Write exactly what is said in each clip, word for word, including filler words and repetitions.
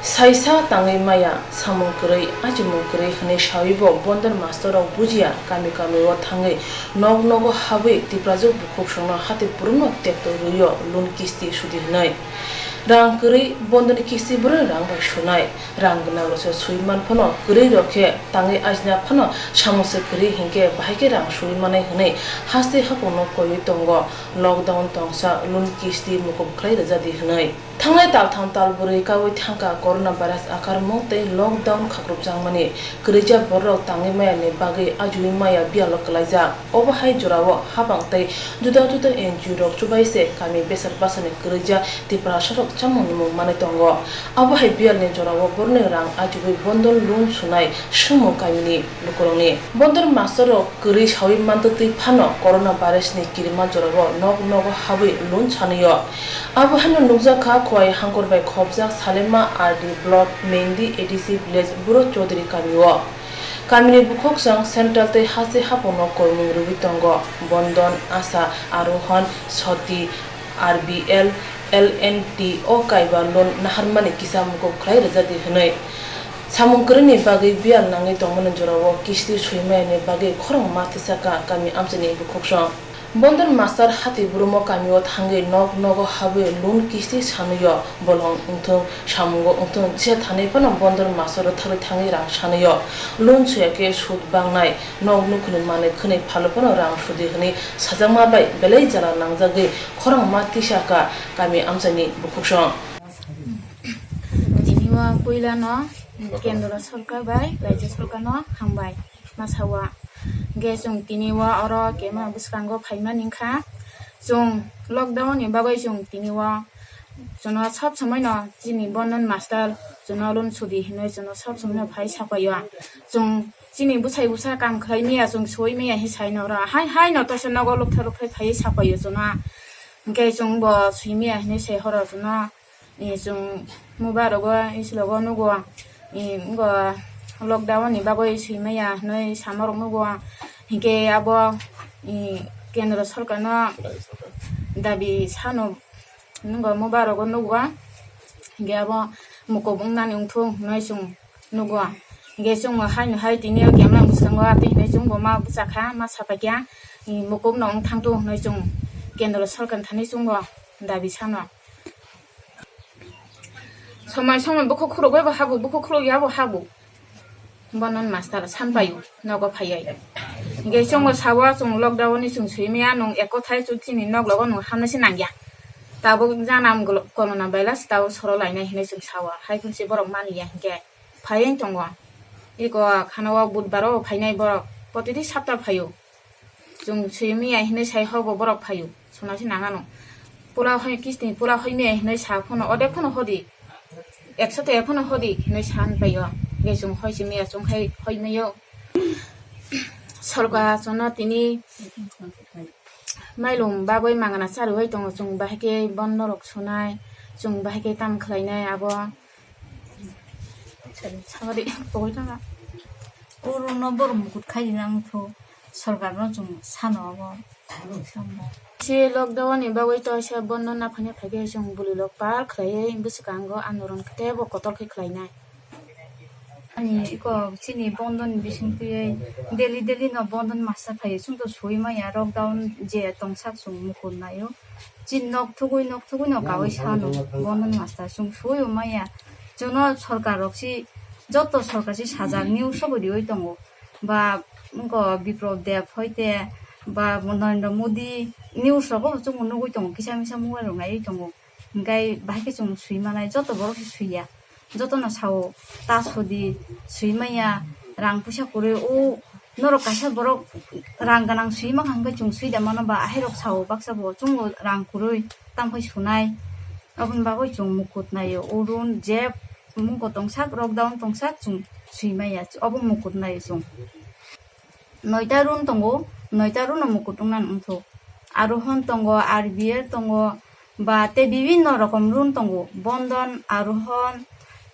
Saisa tangwi maya, samung kwrwi, achimung kwrwi hwnwi sawibo Bondon mastor rok bujiya kami kami o thangwi nok nogo habwi Tiprajwk bukhuk songno hati purunno tekto rwio loan kisti sudi hwnwi. Rang kwrwi Bondoni kisti bwrwi rang bai sunai. Rang gwnang rokse sui man phano kwrwi rok khe tangwi ajina phano samung se kwrwi hinkhe bahai khe rang sui manai hwnwi haste hapungno koiwi tongo. Lockdown tongsa loan kisti mukup khlai rwjadi hwnwi. Thangnai taltham talbwrwi kaui thangkha corona virus akarmung tei lockdown khakrupjakmani kwrwijak bororok tangwi mayani bagwi ajuwi maya biyalo kwlaijak. Obo hai jorao habang tei juda juda N G O rok chubai se kami besar basani kwrwijak Tiprasarok chamung nungmung manwi tongo. Abo hai biyalni jorao boroni rang ajuwi Bondon loan sunai swngmung kamini lukurokni. Bondon mastor rok kwrwi sawi mantwtwi phano corona virus ni kirima jorao nok nogo habwi loan sanwi o. Abo haino nukjak kha Khowai Hangkhor bai khopjak Salema R D block Mendi A D C village Buro Chaudhary kami o. Kamini bukhuk chwng central tei haste hapungno koimung rwui tongo. Bondon, Asha, Arohan, Soti, R B L, L N T o kaiba loan naharmani kisa mukup khlai rwjadi hwnwi. Samung kwrwini bagwi biyal nangwi tongmani jorao kisti swimayani bagwi khorang ma tisaka kami amchaini bukhuk song. Bondon mastor hati burumo kamio thangwi nok nogo habwi loan kisti sanwio bolong wngthung, samungo wngthung, je thani phano Bondon mastor thagwi thangwi rang sanwio. Loan soya khe sud bangnai, nok nukhuni manwi khwnwi phalo phano rang sudi hwnwi sajakma bai belai jala nangjagwi khorang ma tisaka kami amchaini bukhuk song. Tini o puila no kendro sorkar bai rajya sorkar no hambai masa o. Hingke chwng tini o oro kema bwskango phaimani wngkha. Chwng lockdown ni bagwi chwng tini o chwngno sob somoi no chini Bondon mastor chwngno loan sudi hinwi chwngno sob somoi no phai sapaio. Chwng chini bwsai bwsa kam khlai maya chwng soi maya hi sai no oro hai hai no toisa nogo lukthai lukthai phai sapaio chwngno. Hingke chwng bo sui maya hinwi sai horo chwngno. Ni chwng mubarogo islogo nugo, ni ngo lockdown ni bagwi swi maya hinwi samarok nugo, hinkhe abo, ni kendro sorkarno dabi sano nugo mubarogo nugo, hinkhe abo mukup wngnani wngthung hinwi chwng nugo, hinkhe chwngbo haino hai tini o camera bwskango atwi hinwi chwngbo ma bwchakha ma sapaikha, ni mukupno wng thangthung hinwi chwng kendro sorkarni thani chwngbo dabi sano. Somai somai bukhuk khulugwi bo habu, bukhuk khulugya bo habu. Bono master sanpaio, nogo phaiya. Hingke chwngbo sawa chwng lockdown ni chwng sui maya, nwng ek kothai chwng chini nok logo nwng hamnai se nangya. Tabuk janam glo-, corona virus tabuk soro lainai hinwi chwng sawa. Hai phunsi borok maniya hingke phaiwi tongo. Iko khana o budbaro phainai borok, protiti sapta phaio. Chwng swi maya hinwi sai hor bo borok phaio, sona se nang ano. Pura hoi kisti pura hoi maya hinwi sa phano, odek phano hodi, ekso taka phano hodi hinwi sa paio. Hingke chwng hoi se maya chwng khai hoi maio. Sorkar chwngno tini mailung bagwi mangana charwi tongo, chwng bahai khe bondo rok sunai, chwng bahai khe tam khlainai abo. Sorry, sorry, pogwi tongkha. Oro no borok mukut khai di nang tho, sorkar no chwng sano abo. Se lockdown ni bagwi to se bondo naphani phaikhe chwng bwrwi rok par khlaiwi bwswkango andoron teibo kotor khe khlainai. Ani iko chini bondo ni bising twiwi daily daily no bondo ni master phaio, chwng to sui maya lockdown je tongsak chwng mukut naio. Chini nok thugwi nok thugwi no kaui sano bondo ni master chwng sui maya. Chwngno sorkar rok si, joto sorkar si sajak news o bo riui tongo. Ba wngkha Biplab Deb hoite ba Narendra Modi news rogo bo chwngno nugui tongo, kisa misa mobile rok naiui tongo. Hinkhe bahai khe chwng sui manai, joto borok se suiya. Jotono sao, ta sodi, sui manya, rang puisa kwrwi, o norok kaisa borok rang gwnang sui mankha hwnkhe chwng sui da mano ba, ahairok sao baksa bo chwngno rang kwrwi, tamo khe sunai. Aboni bagwi chwng mukut naio, o run je mungko tongsak, lockdown tongsak, chwng sui maya, obo mukut naio chwng. Noita run tongo, noita runo mukut wngna wngthok. Arohon tongo, R B L tongo, ba tei bibinno rokom run tongo. Bondon, Arohon,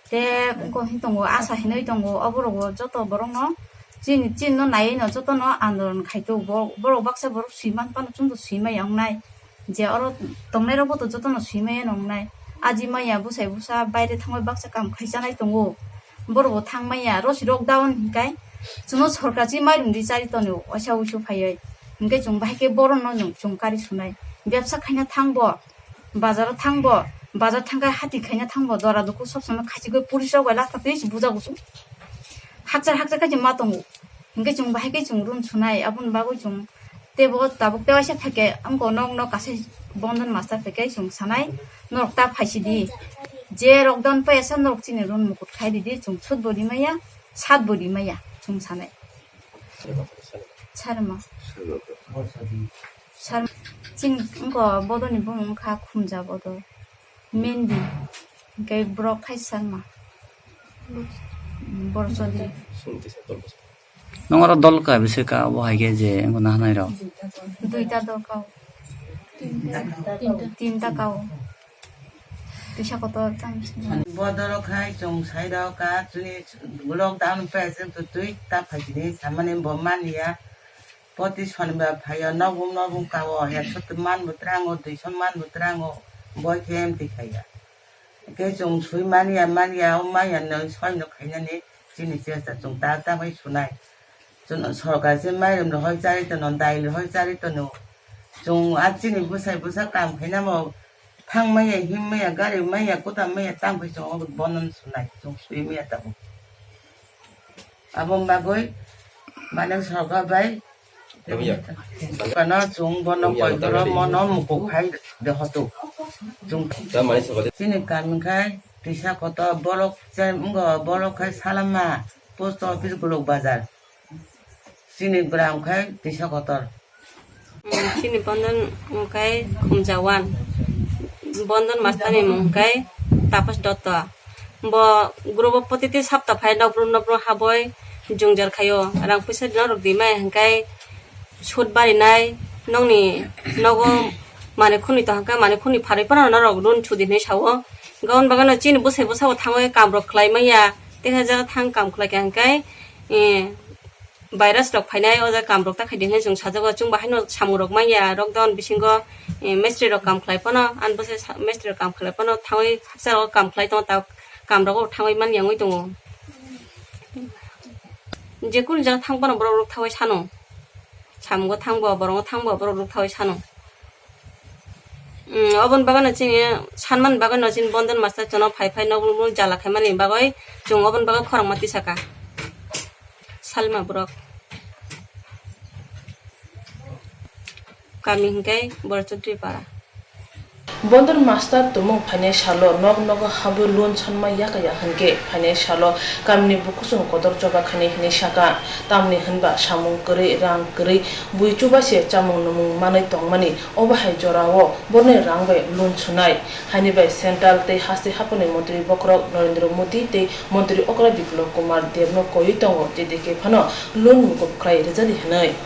tei wngkha hwn tongo, Asha hinwi tongo. Oborokbo joto borokno chini, chini no naiwi no jotono andolon khaito. Bo-, borok baksa borok swi man phano chwngno swi maya wngnai. Je oro tongnairokbo to jotono swi maya wngnai. Aji maya bwsai bwsa baire thangwi baksa kam khai chanai tongo. Borok bo thang maya, rosi lockdown hinkai chwngno sorkar chi mairum di chari tongo, waisa wuisu phaiwi. Hinkai chwng bahai khe borokno chwng, chwng kari sunai. Bebsa khaina thang bo, bazaro thang bo, bazar thang khe hati khaina thang bo, dora dukhu sob somoi khaichigwi police rok bai lak twi bujago chwng. Hakchar hakchar khe chwng ma tongo. Hinke chwng bahai khe chwng run sunai, aboni bagwi chwng teibo tabuk tei waisa phaikhe wngkha nok nok kaisa Bondon master phaikhe chwng sanai, "Norok ta phaisidi, je lockdown paiyasa norok chini run mukut khai didi, chwng sut bo rimaya, sat bo rimaya," chwng sanai. Sarma. Sar, chini wngkha bodoni bumung wngkha Khumja Bodo. Mendi, hingke borok khai Sarma. Boro Chaudhary. Nong oro dol ka bisi ka abo hai khe je wngkha na hanai rok? Duita dol ka o. Tinta ka o. Tisa kotor tang. Bodoro khai chwng sai rok ka chini lockdown paiyasa twi ta phaisini samani bo manya. Poti sonibar phaiya, nokbum nokbum kao, ekso man bo twrango, duiso man bo twrango, boi khe empty khaiya. Khe chwng sui manya, manya, o manya no soi no khainani chini chesta chwng ta ta bai sunai. Chwng sorkar se mairum rohoi chari tono, dai rohoi chari tono. Chwng a chini bwsai bwsa kam khainamo thang maya, him maya, gari maya, kuda maya, tang bai chwng o bono sunai, chwng sui maya tabuk. Aboni bagwi mane sorkar bai kano chwng bono koi boro mono mukuk khai de hotu. Chwng chini kami khai tisa kotor borok chai wngkha, borok khai salama post office Golok Bazar. Chini gram khai tisa kotor. Chini Bondon wngkha Khumja one. Bondon master ni mung wngkha Tapas Dotto. Bo group o protiti sapta phai nokbrum nokbrum haboi jungjar khaio. Rang puisa norok di mai hingkhe sut barinai nokni nogo manwi khunui tong hingkhe manwi khunui pharwi phano norok run sudi hinwi sao. Gabon bagano chini bwsai bwsao thangwi kam rok khlai manya. Tei khe jaga thang kam khlai kha hingkhe, eh, virus rok phainai o jaga kam rok ta khai di hinwi chwng sajago. Chwng bo haino samung rok manya lockdown bisingo, eh, mistri rok kam khlai phano, ani bwsai sa-, mistri rok kam khlai phano thangwi haksa rogo kam khlai tongo, ta kam rogo thangwi manya wngwi tongo. Je kunu jaga thang phano borok rok thangwi sano, samungo thang bo, borongo thang bo, borok rok thangwi sano. Mm, oboni bagwi no chini sanmani bagwi no chini Bondon master chwngno phai phai nokmung jala khaimani bagwi chwng oboni bagwi khorangma tisaka. Salima borok. Kami hingke Borchok Tripura. Bondon master tumung phainai salo nok nogo habwi loan sanma yakaya hingke phainai salo kamini bukhusong kotor choba khainai hinwi saka. Tamni hinba samung kwrwi, rang kwrwi, bui chubaise chamung nwmung manwi tongmani. Obo hai jorao boroni rang bai loan sunai. Haini bai central tei haste haphangni montri bokhorok Narendra Modi tei montri okra Biplab Kumar Debno koiwi tongo, T D K phano loan mukup khlai rwjadi hwnwi.